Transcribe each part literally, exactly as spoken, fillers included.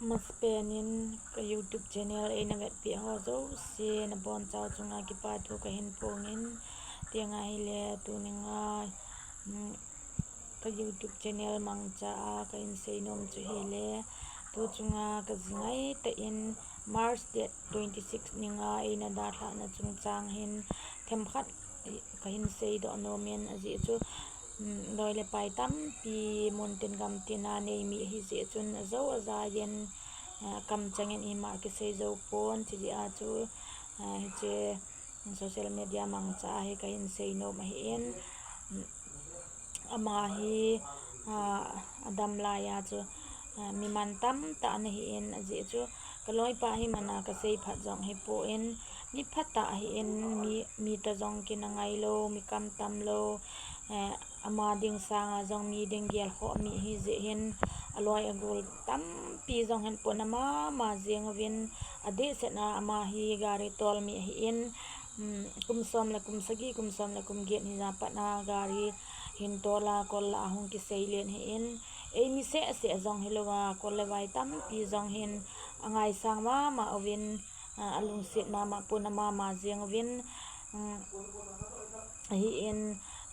Masapen in ka YouTube channel eina vetpi ho jouse nabonchau chunga kipa thu kahin phongin, tiang ahile tuninga, um, ka YouTube channel mangcha a kahin seinom chu hile, tu chunga kajingai tah in March date twenty six ninga eina dalhahna chungchang hin themkhat kahin seidoh nomin, ajeh chu, um, loi le pai tampi muntin gamtin a neimi ahi jeh chun ajo ajaiyin, ah, kamchengin ima kisei jou pon, chujeh a chu, ah, hiche social media mangcha a hi kahin seinom ahin, um, ama hi, ah, adam laiya chu, ah, mi mantam tah ana hin, ajeh chu kaloipa hi mana kasei phat jong hipon, mi phatah ahin, mi, mi toh jong kinangai lou, mi kamtam lou, eh, ama ding sanga jong mi ding gelkhoh mi ahi jeh hin, aloi agol tampi jong hin puna mama jeng uvin, adehset a ama hi gari tol mi ahin, um, kum som le kum sagi, kum som le kum get hija pat a gari hin tol a kol lah a hung kisei len ahin, eimi sehseh jong hilouva kol le vai tampi jong hin angaisang mama uvin, ah, alungset mama, puna mama jeng uvin, um, ahin,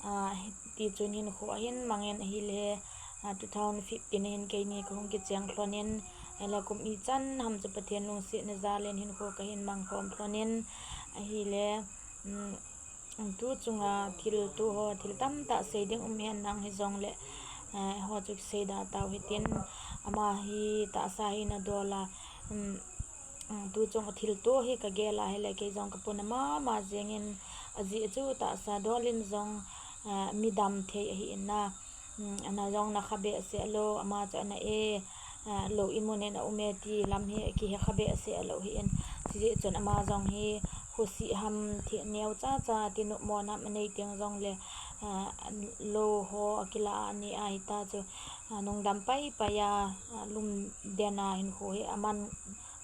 ah, tichun hinkho ahin mangin ahile, ah, two thousand fifteen a hin keini kahung kicheng lhonin, ahile kum ichan ham chu Pathen lungsetna jalin hinkho kahin mangkhom lhonin, ahile, um, tu chunga thilto ho, thil tamtah sei ding um hen nang hijongle, eh, ho chu kisei da tau hitin, ama hi tahsa hi nadol a, um, um, tu chunga thilto hi kagel a hile kei jong kapuna mama jengin, ajeh chu tahsa dolin jong, eh, midam thei ahi in a, um, ana jong nakha behseh lou, ama chu ana e, ah, lou in mun in aum e ti lam hi kihe kha behseh lou ahin, chujeh chun ama jong hi khosih ham, thil neocha cha tinopmo nam anei teng jongle, ah, lou ho akilah a anei ahita chu, ah, nungdam paipai a, ah, lumden a hinkho hi aman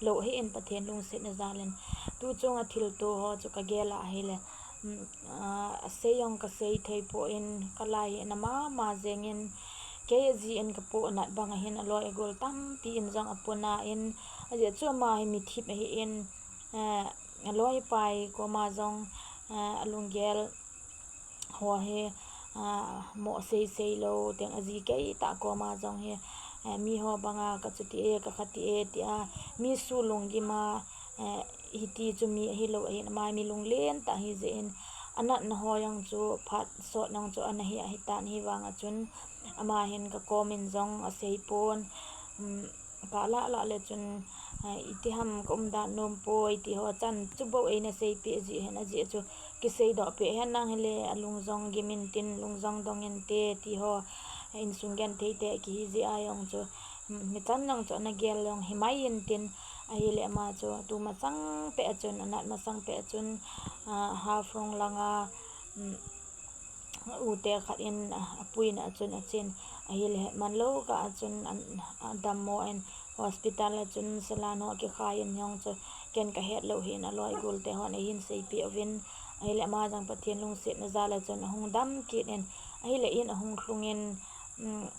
lou ahin Pathen lungsetna jalin, tu chunga thilto ho chu kagel a ahile, um, ah, asei jong kasei thei pon, kalai hi ana mama jengin, kei ajeh in kapohnat bang ahin aloi agol tampi in jong apuna in, ajeh chu ama hi mithip ahin, eh, aloi pai koma jong, eh, alunggel ho hi, ah, mo sei sei lou teng, aji kei tah koma jong hi, eh, miho banga kachuti e, kakhati e tia mi su lunggim a, eh, hiti chu mi ahilou ahin, ama mi lunglen tah ahi jeh in, anatna ho jong chu phat sot jong chu ana hi ahitan, hivanga chun ama hin kakomin jong asei pon, um, kalah lah le chun, ah, itiham kaum dan nom poi tiho chan chu bou eina seipeh jeh hin, ajeh chu kiseidoh peh hen nang hile alung jong gim intin, lung jong dong inte tiho, insung genthei te kihi jeh a jong chu, um, hichan jong chu ana gel jong himai intin, ahile ama chu tu masang peh a chun, anat masang peh a chun, ah, Haflong langa, um, ute khat in, ah, apuina a chun achen, ahile hetman lou kah a chun an, adammo in hospital a chun saline ho akikhai in jong chu ken kahet lou hin aloi golte hon eihin seipeh uvin, ahile ama jong Pathen lungsetna jal a chun ahung dam kit in, ahile in ahung lhung in, um,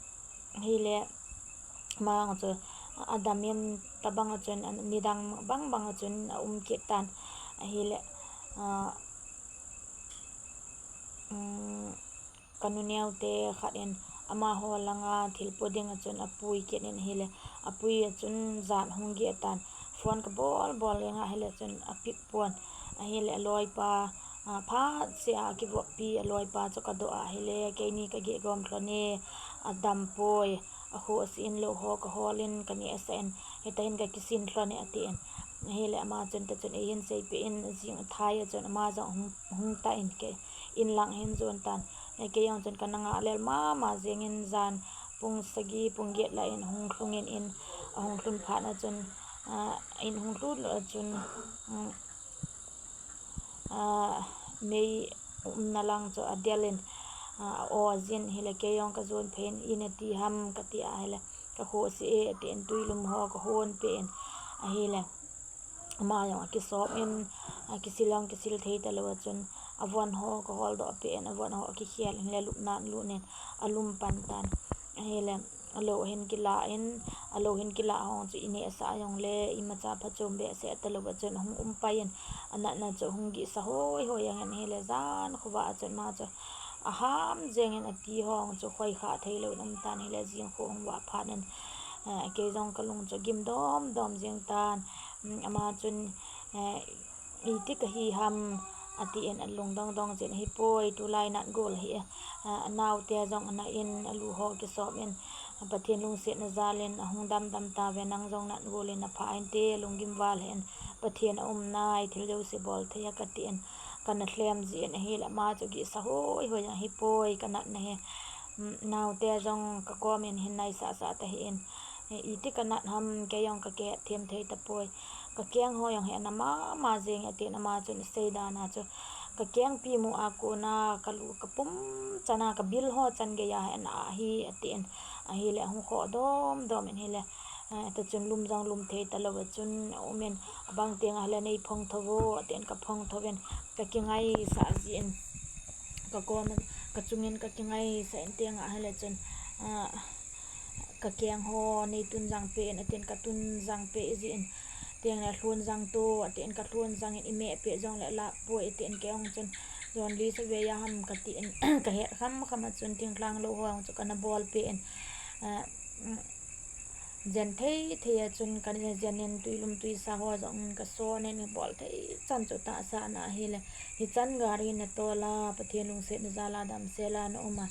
ahile ama jong chu adam in tabang a chun, nidang bang bang a chun aum kit tan, ahile, ah, um, kanu neote khat in amaho langa thilpo ding a chun apui kit in ahile, apui a chun jan hung geh tan, phone kabol bol jeng ahile chun apick pon, ahile aloipa, ah, phat seh a akivoppi aloipa chu kadoh ahile keini kageh gom lhon e, adam poi, akhohseh in lou ho kahol in kanehsah in, hitahin kakisin lhon e atin, ahile ama chun tachun eihin seipeh in jing athai a chun ama jong hung, hung tan, kei in lang ahin jon tan, kei jong chun kana ngah lel mama jengin jan pung sagi pung get lah in ahung lhung in, in ahung lhun phat a chun, ah, in hung lhun a chun, um, ah, mei umna lang chu adel in, ah, a-o jin ahile kei jong kajon phei in, ina ti ham kati ahile, kakhohseh e atin, twi lum ho kahonpeh in, ahile ama jong akisop in, akisil jong kisil thei talou a chun, avon ho kaholdoh peh in, avon ho akikhel in le lupna alut in alum pan tan, ahile alou ahin kila in, alou hin kilah hong chu ineh sah jongle imacha phachom behseh talou a chun ahung um pai in, anatna chu ahung gihsa hoi hoi jeng in ahile jan khovah a chun ama chu aham jeng in ati hong chu khoi khah thei lou in um tan ahile jingkho ahung vah phat in, eh, kei jong kalung chu agim dom dom jeng tan, um, ama chun, eh, iti kahi ham, ati in alung dong dong jin ahipoi, tulai nat gol ahi, eh, anaote jong ana in, alu ho kisop in, Pathen lungsetna jal in ahung dam dam tauve, nang jong nat gol in napha inte, lunggim val hih in, Pathen aum nai, thil jouse bol thei a kati in, kana lhem jin ahile ama chu gihsa hoi hoi jeng ahipoi, kanatna hi. Um, naote jong kakom in hin naisah sah ta hih in, eh, iti kanat ham, kei jong kakihet them thei tapoi. Kakeng ho jong hi ana mama jeng e, atin ama chun asei dan a chu, kakengpi mu a kona kalu kapum chan a kabil ho chan gei a hi ana ahi, atin ahile ahung khoh dom dom in ahile, eh, ta chun lum jong lum thei talou a chun aum in, abang teng ahile nei phong tho vo, atin kaphong tho in, kakingaisah jin, kakom a, kachung in kakingaisah in teng ahile chun, ah, kakeng ho nei tun jang peh in, atin katun jang peh jin, teng le lhun jang to, atin kalhun jang in, imeh peh jongle lah poi, atin kei jong chun jon li sa vei a ham kati in, kahet kham kham a chun thinglhang lou ho jong chu kana bol peh in, ah, jen thei thei a chun kana jen in, tuilum tuisa ho jong in kason in, bol thei chan chu tahsa ana ahile, hichan gari natol a, Pathen lungsetna jal a damsel a naum a,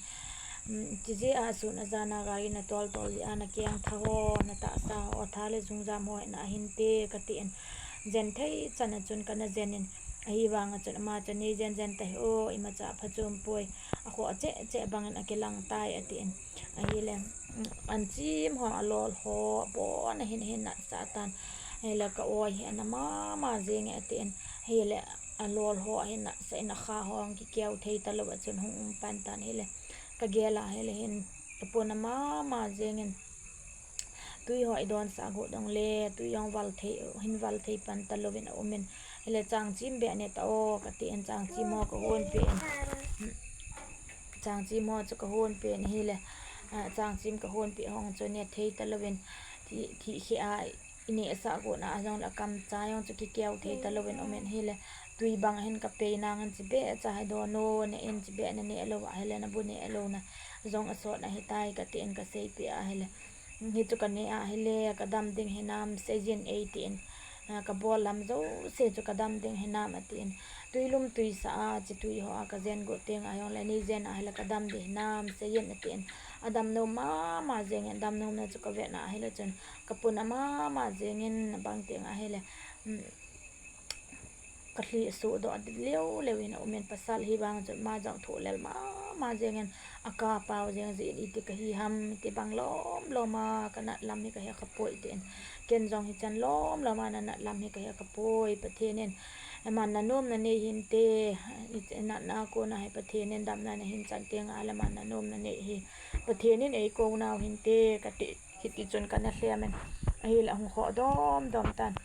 um, chijeh a sun a jan a gari natol tol jeh a nakeng tha ho, natahsa ho, tha le jungjam ho hina ahinte kati in, jen thei chan a chun kana jen in, ahivang a chun ama chun nei jen jen ta hih o, imacha phachom poi, akhoh cheh cheh bang in akilang tai, ati in ahile, um, anchim ho, alol ho, abon a hin ahin natsah tan, ahile ka-oi hi ana mama jeng e, ati in ahile, alol ho ahin natsah in, akha ho ahung kikeu thei talou a chun hung um pan tan ahile, kagel a ahile hin kapun amama jeng in, twi ho idonsah got jongle twi jong val thei, hin val thei pan talouvin aum in, ahile changchim beh ne ta o, kati in changchim ho kahonpeh in, changchim ho chu kahonpeh in ahile, ah, changchim kahonpeh hong chu ne thei talouvin, thi, thihkheh a inehsah got na a jongle akamcha jong chu kikeu thei talouvin aum in ahile, twi bang ahin kapei nang in, chibeh cha hi don o, ne in chibeh naneh lou ahile nabu neh louna jong asot ahitai, kati in kaseipeh a ahile, hichu kaneh a ahile kadam ding hinam seijin ei, tin, ah, kabol lam jouse chu kadam ding hinam, atin, tuilum tuisa a chitwi ho a kajen got teng a jongle nei jen a ahile kadam ding hinam seijin, atin, adam nom mama jeng in, adam nomna chu kavet na ahile chun kapun amama jeng in, abang teng ahile, um, kalhih sohdoh leu leu in aum in, pasal hivang chun ama jong thohlel mama jeng in, akapau jeng jeh in, iti kahi ham, iti bang lom lom a kanat lam hi kahe khapoi, tin, ken jong hichan lom lom a nanat lam hi kahe khapoi, Pathen in aman nanomna nei hinte, natna a kona hi Pathen in damna nahin chan teng ahile aman nanomna nei hi Pathen in eikou nau hinte, kati, hiti chun kana lhem in ahile ahung khoh dom dom tan.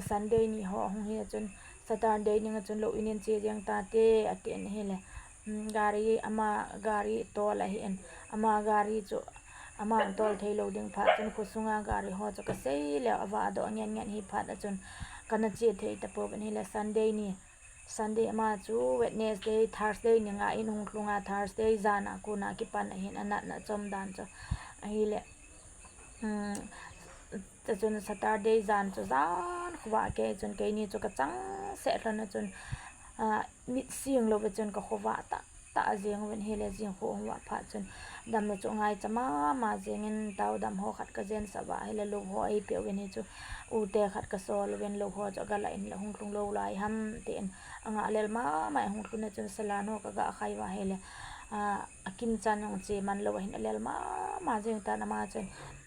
Sunday ni ho ahung hi a chun, Saturday ning a chun lou in in che jeng tate, atin ahile, um, gari, ama gari tol ahin, ama gari chu aman tol thei lou ding phat chun khosunga gari ho chu kasei leu avah doh ngen ngen hi phat a chun kana che thei tapouvin ahile, Sunday ni, Sunday ama chu Wednesday, Thursday ni nga in hung lhung a, Thursday jan a kona kipan ahin anatna chom dan chu ahile, um, ta chun Saturday jan chu jan khovah kei chun keini chu kachangseh lhon a chun, ah, mit sing lou ve chun kakhovah tah tah jeng uvin ahile, jingkho hung vah phat chun damna chu ngaicha mama jeng in, tao dam ho khat kajensah uva ahile lou ho eipeh uvin, hichu ute khat kasol uvin, lou ho chu agalah in la hung lhung lou lai ham, tin, angah lel mama in ahung lhun a chun salan ho kagah khai uva ahile, ah, akinchan jong che man lou ahin alel mama jeng tan ama chun,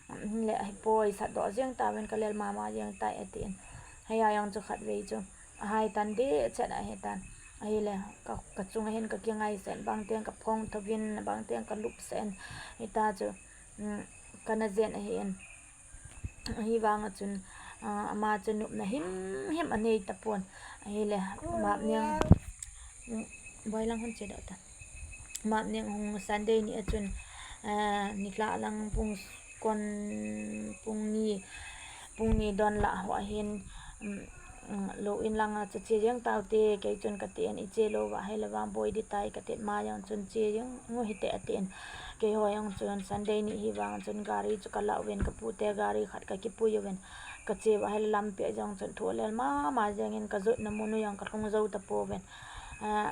um, le ahipoi, satdoh jeng tauvin, kalel mama jeng tai, atin, hia jong chu khatvei chu ahai tan deh chet ahitan, ahile ka, kachung ahin kakingaisah in, bang teng kaphong thouvin, bang teng kalupsah in, hita chu, um, kana jen ahin, ahivang a chun, ah, ama chu nopna himhim anei tapon, ahile, Mapneng, um, boilang hon chedoh ta, Mapneng hung Sunday ni a chun, ah, nilhah lang pung kon, pung ni Pung ni don lah ho hin, um, um, lou in langa chu che jeng taute, kei chun kati in, i che lou va hile vang boi ding tai kati in, ama jong chun che jeng u hite ati in. Keiho jong chun Sunday ni hi vang chun gari chu ka la uvin, ka pute gari khat ka kipui uvin. Ka che va hile lampi a jong chun thu alel mama jeng in, ka jotna mun u jong ka lhung jou tapouvin. Ah,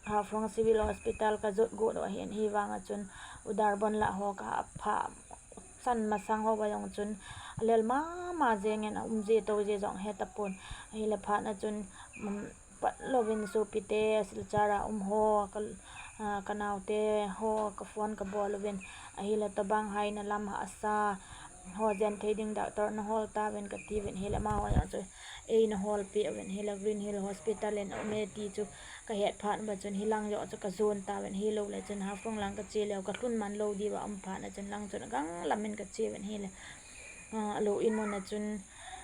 Haflong Civil Hospital ka jot got u ahin, hi vanga chun u Darbon lah ho ka pha chan masang ho va jong chun alel mama jeng in, a um je tou je jong he tapon. Ahile phat na chun, um, pat louvin sopite, Silchar a um ho, ka, ah, ka naote ho, ka phone ka bol uvin. Ahile tobang haina lam hahsa ho jen thei ding doctor na hol tauvin kati uvin, hile amaho jong chu eina hol peh uvin, hile Green Hill Hospital in a um e ti chu ka het phat uva chun hilang jong chu ka jon tauvin, hilou le chun Haflong lang ka che leu ka lhun man lou diuva um phat na chun lang chun agang lam in ka che uvin hile, ah, lou in mun a chun,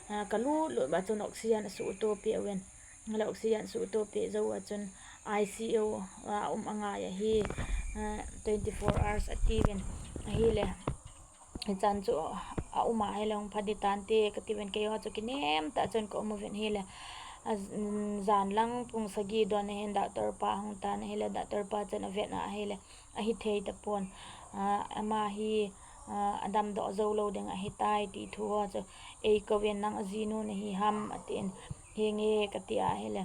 ah, ka lut lut uva chun oxygen a suhto peh uvin. Hile oxygen suhto peh jou a chun I C U a um angai ahi, ah, twenty four hours ati uvin. Ahile hichan chu a um a hile hung pha ding tante kati uvin, keiho chu kinem tah chun ka um uvin hile. A, mm, jan lang pung sagi don ahin doctor pa hung tan ahile, doctor pa chun avet na ahile ahi thei tapon. Ah, ama hi, ah, adam doh jou lou ding ahitai ti thu ho chu ei kouvin, nang ajinu nahi ham ati in, henge kati ahile.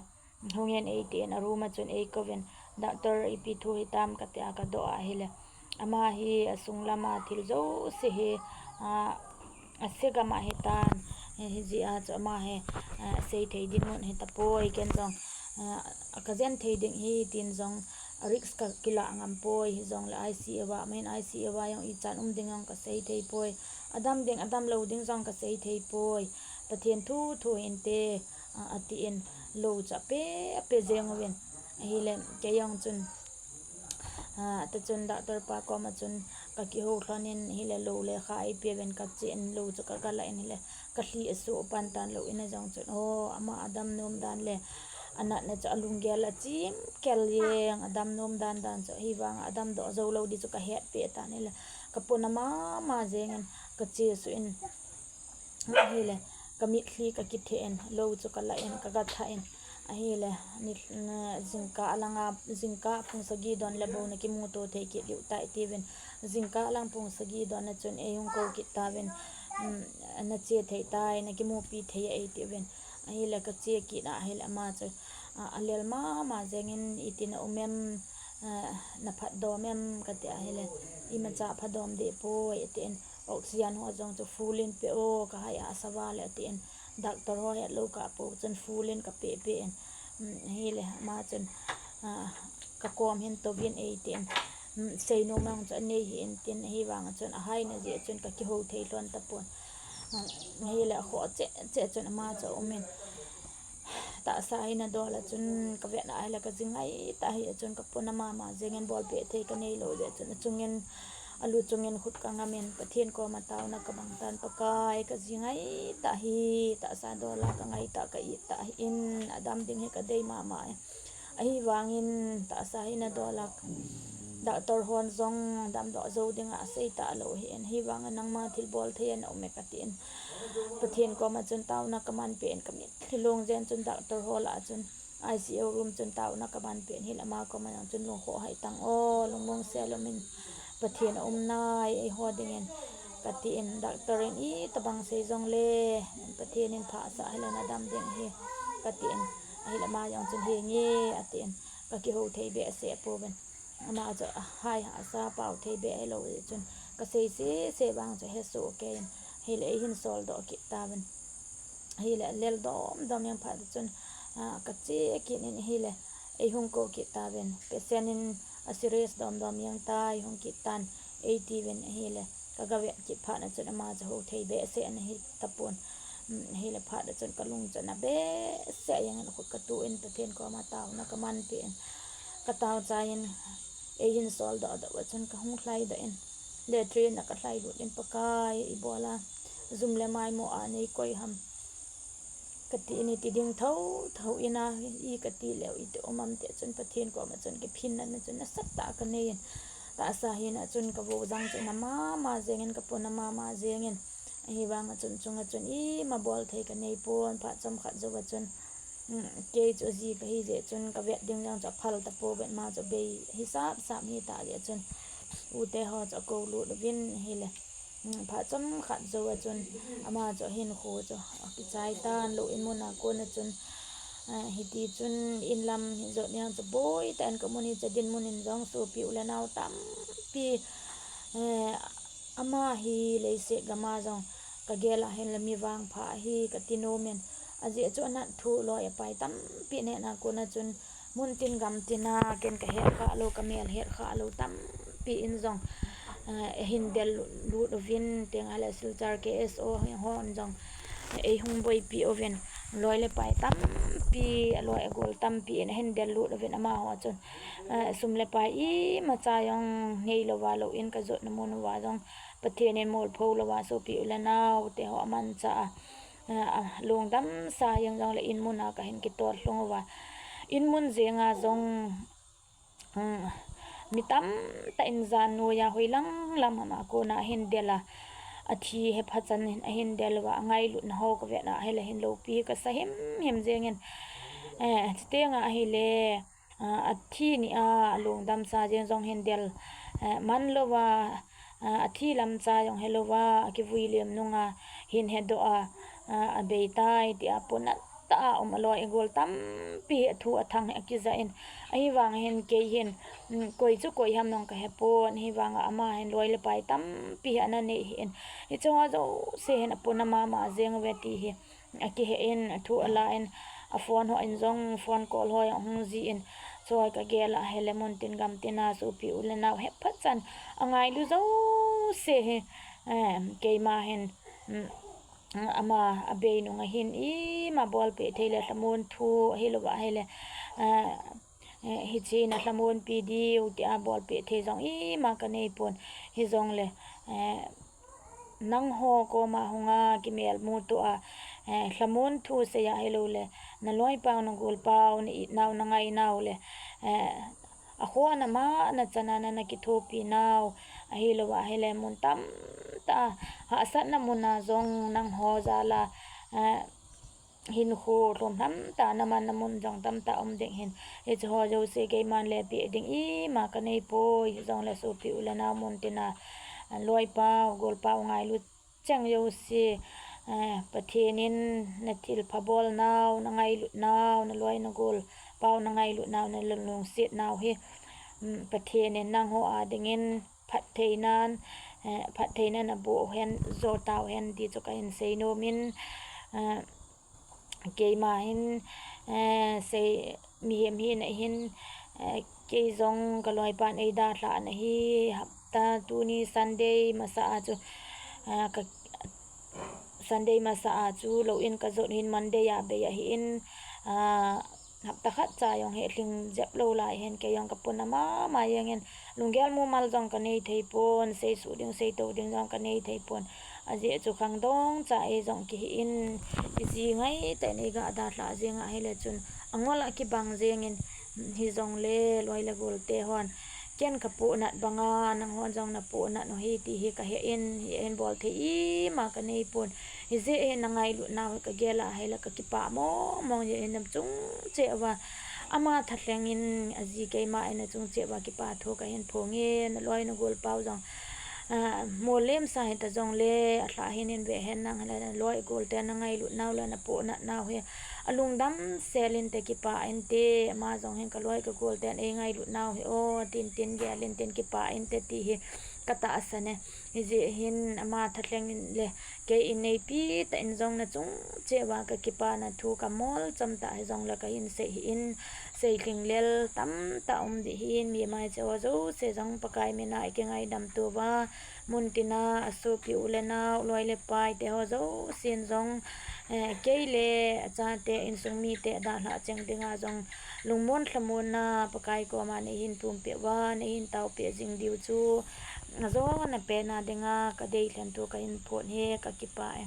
Hungin ei tin, a room a chun ei kouvin, doctor ipi thu hitam kati a ka doh ahile. Ama hi asung lama thil jouse hi, ah, ase gam ahitan, hi, hijeh a chu ama hi, ah, asei thei dinmun hitapoi, ken jong, ah, ka jen thei ding hi tin jong, risk ka kila ngam poi, hijongle I C U a, main I C U a jong ichan um ding jong ka sei thei poi, adam ding, adam lou ding jong ka sei thei poi, Pathen thu thu hinte, ah, ati in lou chu ape, ape jeng uvin. Ahile, kei jong chun, ah, ta chun doctor pa koma chun ka kihou lhon in, hile lou le kha ei pe uvin ka che in lou chu ka ga la in hile, ka lhi asoh pan tan lou in a jong chun, o, ama adam nom dan le, anatna chu alunggel a chim kel jeng, adam nom dan dan chu, hi vang adam doh jou lou di chu ka het peh tan hile, ka pona mama jeng in ka che suh in, ahile, ka mitlhi ka kithe in, lou chu ka la in, ka ga tha in, ahile, ni, na, jingkah a langa, jingkah pung sagi don le bou na kimuto thei kit diu tai ti uvin, jingkah lang pung sagi don a chun ei hung kou kit tauvin, um, na che thei tai, na kimupi thei e ei ti uvin, ahile, ka che kit na, ahile, ama chu, a, alel mama jeng in, iti na um em, ah, na phatdom em, kati ahile, imacha phatdom deh poi, ati in, oxygen ho jong chu full in pe o, ka hai a asa val e, ati in, doctor ho het lou kah pou chun full in ka pe pe in, um, hile, ama chun, ah, ka kom hin touvin ei ti in, um, seinom jong chu anei hih in tin, hi vang a chun ahaina jeh chun ka kihou thei lhon tapon, um, hile, akhoh cheh cheh chun ama chu aum in, Tahsa hina dol a chun ka vet na ahile ka jingai tah hi a chun ka pona mama jeng in bolpeh thei ka nei lou jeh chun achungin, alu chungin khut ka ngam in Pathen koma taona ka mang tan, Pakai ka jingai tah hi, tahsa dol a ka ngai tah ka it tah hi in adam ding hi ka dei mama e. Ahivangin tahsa hina dol a doctor hon jong damdoh jou dinga asei talou hi in, hivangin nangma thilbol thei a na um e ka ti in. Pathen koma chun taona ka man peh in ka mitlhi long jen chun doctor ho lah a chun I C U room chun taona ka man peh in hile ama koma jong chun lungkhoh hai tang o, lungmong sel um in Pathen aum nai eiho dingin ka ti in doctor in itobang sei jongle Pathen in phasah hile na dam ding hi ka ti in ahile ama jong chun henge a ti in ka kihou thei behseh pouvin. Ama chu ahai hahsa pao thei beh hilou jeh chun ka sei sese vang chu hesoh kei in hile eihin soldoh kit tauvin. Hile lel domdom jeng phat chun, ah, ka che kit in hile eihung kou kit tauvin. Patient in a serious domdom jeng tai hung kit tan ei tiuvin hile ka ga vet kit phat na chun ama chu hou thei behseh ana hi tapon. Um, hile phat na chun ka lung chu ana behseh jeng in khut ka tu in Pathen koma taona ka man peh in ka tao chai in eihin soldoh doh a chun ka hung lhai doh in latrine a ka lhai lut in Pakai ibola jum le maimo a nei koi ham ka ti in iti ding thotho in a i ka ti leu iti um am ti a chun Pathen koma chun kiphinna na chun nasatah ka nei in tahsa hina chun ka vo jang chu ana mama jeng in ka pona mama jeng in Ahivanga chun chunga chun ima bol thei kanei pon, phat chomkhat jouva chun, um, kei chu aji kahi jeh chun kavet ding jong chu aphal tapouve, ama chu abei hi sap sap hitah jeh chun, u te ho chu akou lut uvin ahile, um, phat chomkhat jouva chun ama chu ahinkho chu akichai tan, lou in mun a kona chun, eh, hiti chun inlam hi jot nia chu boi tah in kamun, hiche dinmun in jong sopi u le nau tampi, eh, ama hi leiset gama jong kagel a hin le mi vangpha ahi kati nom in, ajeh chu anat thu loi apai tampi neh na kona chun mun tin gam tin a ken kahet kha lou, kamel het kha lou tampi in jong, eh, ahin del lut uvin, tengle Silchar K S O hon jong eihung boipi uvin, loi le pai tampi, aloi agol tampi in ahin del lut uvin, amaho chun, eh, sum le pai imacha jong nei louva, lou in kajotna mun uva jong Pathen in molpho louva, sopi u le nau te ho amanchah a, eh, alungdam sa jeng jongle inmun a kahin kitot lhung uva, inmun jenga jong, um, mi tamtah in jan noiya hoilang lam ham a kona ahin del a, athi hi phachan in ahin del uva, angailutna ho kavet a ahile hin loupi kasa himhim jeng in, eh, chutenga ahile, ah, athi nia alungdam sa jeng jong hin del, eh, man louva, ah, athi lamcha jong helouva, akivui lem nunga hin hedoh a, ah, abei tai tia ponat tah a um aloi agol tampi hi athu athang hi akija in, ahivang hin kei hin, um, koi chu koi ham jong kahepon, ahivanga ama hin loi le pai tampi hi ana nei hi in, hicheho jouse hin apona mama jeng uve ti hi akihe in, athu ala in, a phone ho in jong phone call ho jong hung ji in, choi kagel a ahile mun tin gam tin a sopi u le nau hi phachan angailu jouse hi, eh, keima hin, um, ama abei nunga hin ima bolpeh thei le lhamon thu ahilouva ahile, eh, eh, hiche na lhamonpi diu tia bolpeh thei jong ima kanei pon, hijongle, eh, nangho koma hunga kimelmu toh a, eh, lhamon thu sei a ahiloule naloipau nagolpau na-it nau nangai nau le, eh, akhoh na ma nachan a nana kithopi nau ahilouva ahile mun tamtah a hahsatna mun a jong nangho jal a, eh, hinkho lhom lham tah a namanna mun jong tamtah um ding hin, hicheho jouse keiman lepeh ding ima kanei poi, hijongle sopi u le nau mun tin a, loipau golpau ngailu cheng jouse, eh, Pathen in nathilpha bol nau, nangailut nau, naloi nagolpau nangailut nau, nalungset nau hi, um, Pathen in nangho a dingin phattheinan, eh, phattheinan aboh hen, jo tau hen ti chu kahin sei nom in, eh, keima hin, eh, sei, mihem hina hin, eh, kei jong kaloipan eidalhah na hi, hapta tuni Sunday masa a chu, eh, ka, Sunday masa a chu lou in kajot hin Monday a bei ahin, ah, hapta khat cha jong hi lhing jep lou lai hin kei jong kapona mama jeng in, lunggel mumal jong kanei thei pon, seisuh ding seitou ding jong kanei thei pon. Ajeh chu khangdong cha ei jong kihi in, iji ngaitah in eiga dalhah jeng ahile chun angol a kibang jeng in, hijongle loi le golte hon ken kapohnat banga nanghon jong napohnat u ahi ti hi kahe in, hi hin bol thei ima kanei pon. Hijeh hin nangailut nau hi kagel a ahile kakipah mong mong jeh in, nachung cheh uva ama thalheng in aji keima in nachung cheh uva kipa thu kahin phong e, naloi nagolpau jong, ah, molem sa hita jongle alhah hin in ve hen nang, hile naloi golte nangailut nau le napohnat nau hi alungdam sel inte, kipa inte, ama jong hin kaloi kagolten eingailut nau hi o tin tin gel in tin, kipa inte ti hi katahsan e. Hijeh hin ama thalheng in le kei in neipi tah in jong nachung cheh uva kakipana thu kamolcham tah hijongle kahin sei hi in, seilhing lel tamtah um ding hin, mi mai cheh ho jouse jong Pakai mina ikingaidam touva, mun tina asopi u le nau, loi le pai te ho jousen jong, eh, kei le achate insung mite dalhah cheng dinga jong lungmon lhamonna Pakai koma neihin pumpeh uva, neihin taopeh jing diu chu ajona pen a dinga kadei lhen thu kahin phong e, kakipah e.